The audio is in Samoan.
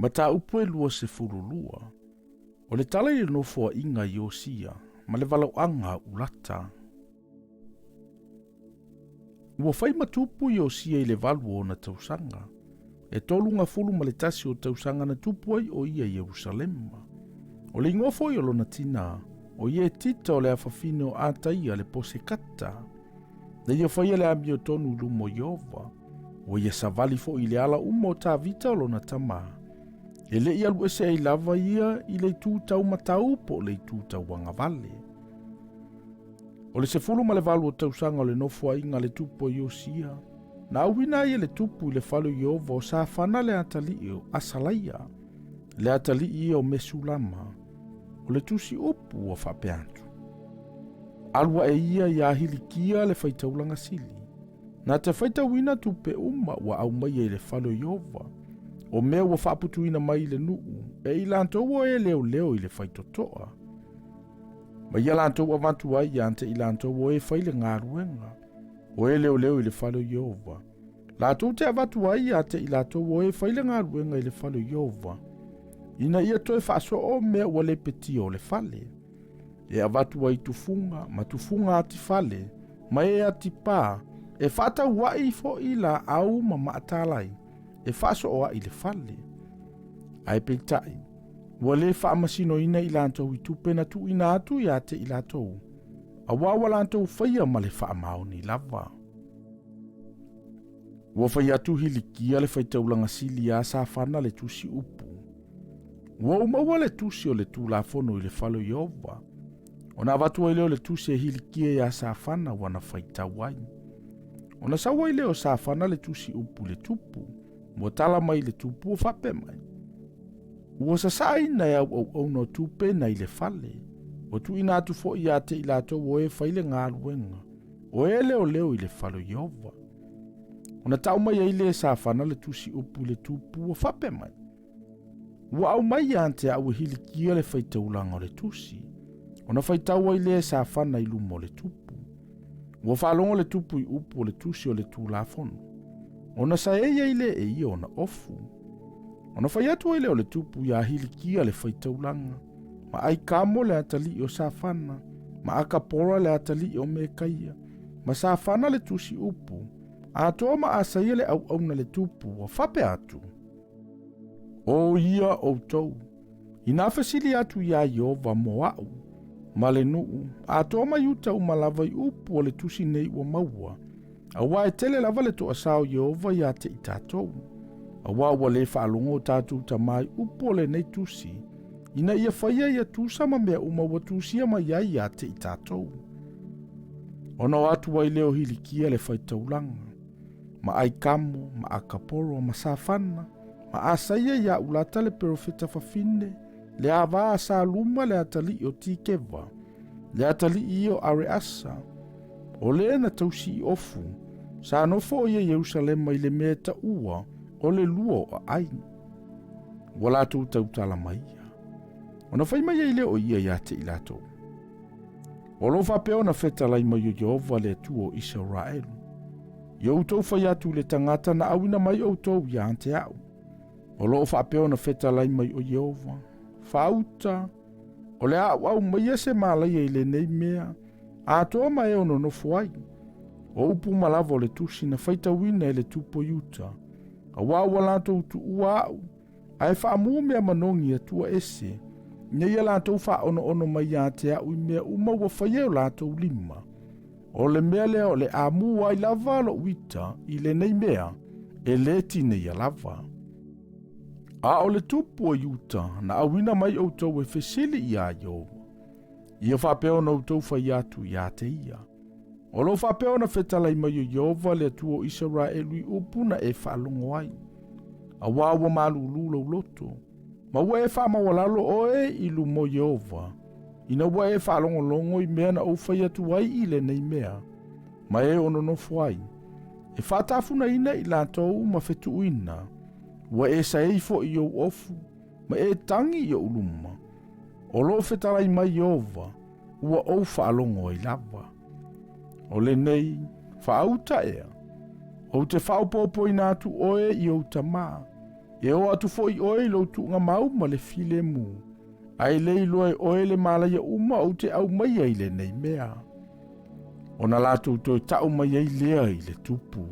Mataupu e 22. O le tala i le nofoaiga i Iosia ma le valaauaga a Ulata. Ua fai ma tupu Iosia i le 8 o ona tausaga. E 31 o tausaga na tupu ai o ia i Ierusalema. O le igoa foi o lona tinā, o Ietita o le afafine o Ataia le Posekata. Na ia faia le amiotonu i luma o Ieova. Ua ia savali foi i le ala uma o Tavita o lona tamā. E le i alu ese ai lava ia i le itu tau matau po o le itu tau agavale. O le 18 o tausaga o le nofoaiga a le tupu o Iosia, na auina ai e le tupu i le fale o Ieova o Safana le atalii o Asalaia, le atalii ia o Mesulama, o le tusi upu ua faapea atu. Alu ae ia iā Hilikia le faitaulaga sili, na te faitauina tupe uma ua aumaia i le fale o Ieova, o mea ua faaputuina mai i le nuu, e i latou o e leoleo i le faitotoa. Ma ia latou avatu ai ia te i latou o e fai le galuega, o e leoleo i le fale o Ieova. Latou te avatu ai ia te i latou o e fai le galuega i le fale o Ieova, ina ia toe faasoo mea ua lepetia o le fale. E avatu ai tufuga ma tufuga atifale, ma e atipā, e faataua'i foi laau ma maatalai, e faasooa'i le fale. Ae peitai, ua lē faamasinoina i latou i tupe na tuuina atu ia te i latou, auā ua latou faia ma le faamaoni lava. Ua fai atu Hilikia le faitaulaga sili iā Safana le tusi upu. Ua ou maua le tusi o le Tulafono i le fale o Ieova. Ona avatu ai lea o le tusi e Hilikia iā Safana ua na faitau ai. Ona sau ai lea o Safana le tusi upu i le tupu, ua tala mai i le tupu ua faapea mai. Ua sasaaina e au auauna o tupe na i le fale, ua tuuina atu foi ia te i latou o e fai le galuega, o e leoleo i le fale o Ieova. Ona tau mai ai lea e Safana le tusi upu i le tupu ua faapea mai, Ua aumai ia te au e Hilikia le faitaulaga o le tusi, ona faitau ai lea e Safana i luma o le tupu. Ua faalogo le tupu i upu o le tusi o le Tulafono, ona saei ai lea e ia ona ofu. Ona fai atu ai lea o le tupu iā Hilikia le faitaulaga, ma Aikamo le atalii o Safana, ma Akapora le atalii o Mekaia, ma Safana le tusi upu, atoa ma Asaia le auauna le tupu, ua faapea atu, O ia outou, inā fesili atu iā Ieova mo aʻu, ma le nuu, atoa ma Iuta uma lava i upu o le tusi nei ua maua, auā e tele lava le toasā o Ieova iā te i tatou, auā ua lē faalogo o tatou tamā i upu o lenei tusi, ina ia faia ia tusa ma mea uma ua tusia mai ai iā te i tatou. Ona o atu ai lea o Hilikia le faitaulaga, ma Aikamo, ma Akaporo, ma Safana, ma Asaia iā Ulata le perofeta fafine, le avā a Saluma le atalii o Tikeva, le atalii ia o Areasa, o le na tausi i ofu, sa nofo o ia i Ierusalema i le mea e taua o le lua o aai. Ua latou tautala mai ia. Ona fai mai ai lea o ia ia te i latou. O lo o faapea ona fetalai mai o Ieova le Atua o Isaraelu. Ia outou fai atu i le tagata na auina mai outou ia te au. O lo o faapea ona fetalai mai o Ieova, faauta, o le a auaumaia se malaia i lenei mea, atoa ma e o nonofo ai. O upu uma lava o le tusi na faitauina e le tupu o Iuta, auā ua latou tuua aʻu, ae faamu mea manogi atua ese, ina ia latou faaonoono mai ia te aʻu i mea uma ua faia e o latou lima. O le mea lea o le a mū ai lava loʻu ita i lenei mea, e lē tineia lava. A o le tupu o Iuta na auina mai outou e fesili iā Ieova, ia faapea ona outou fai atu iā te ia. O lo o faapea ona fetalai mai o Ieova le Atua o Isaraelu i upu na e faalogo ai. Auā ua malūlū lou loto, ma ua e faamaualalo oe i luma o Ieova, ina ua e faalogologo i mea na ou fai atu ai i lenei mea, ma e o nonofo ai, e faatafunaina i latou ma fetuuina, ua e saei foi i ou ofu, ma e tagi i ou luma. O lo o fetalai mai Ieova, ua ou faalogo ai lava. O lenei, faauta ea, ou te faaopoopoina atu oe i ou tamā, E oo atu foi oe i lou tuugamau ma le filemu, ae le iloa e oe le malaia uma ou te aumaia i lenei mea. Ona latou toe tau mai ai lea i le tupu.